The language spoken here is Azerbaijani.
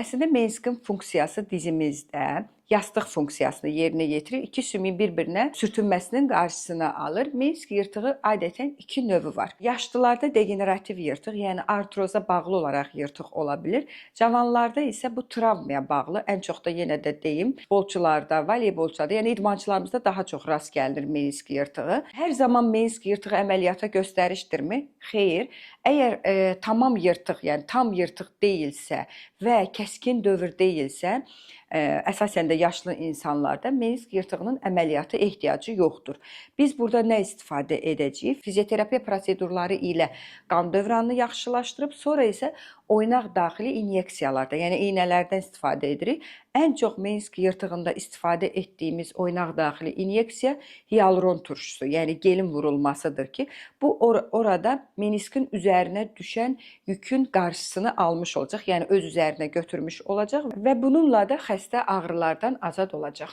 Əslində meniskin funksiyası dizimizdə yastıq funksiyasını yerinə yetirir. İki sümüyün bir-birinə sürtünməsinin qarşısını alır. Menisk yırtığı adətən iki növü var. Yaşlılarda degenerativ yırtıq, yəni artroza bağlı olaraq yırtıq ola bilir. Cavanlarda isə bu travmaya bağlı, ən çox da yenə də deyim, futbolçularda, voleybolçularda, yəni idmançılarımızda daha çox rast gəlinir menisk yırtığı. Hər zaman menisk yırtığı əməliyyata göstərişdirmi? Xeyr. Əgər tamam yırtıq, yəni tam yırtıq deyilsə və kəskin dövr deyilsə, əsasən də yaşlı insanlarda menisk yırtığının əməliyyata ehtiyacı yoxdur. Biz burada nə istifadə edəcəyik? Fizioterapiya prosedurları ilə qan dövranını yaxşılaşdırıb, sonra isə oynaq daxili inyeksiyalarda, yəni iynələrdən istifadə edirik. Ən çox menisk yırtığında istifadə etdiyimiz oynaq daxili inyeksiya hialuron turşusu, yəni gelin vurulmasıdır ki, bu orada meniskin üzərinə düşən yükün qarşısını almış olacaq, yəni öz üzərinə götürmüş olacaq və bununla da xəstə ağrılardan azad olacaq.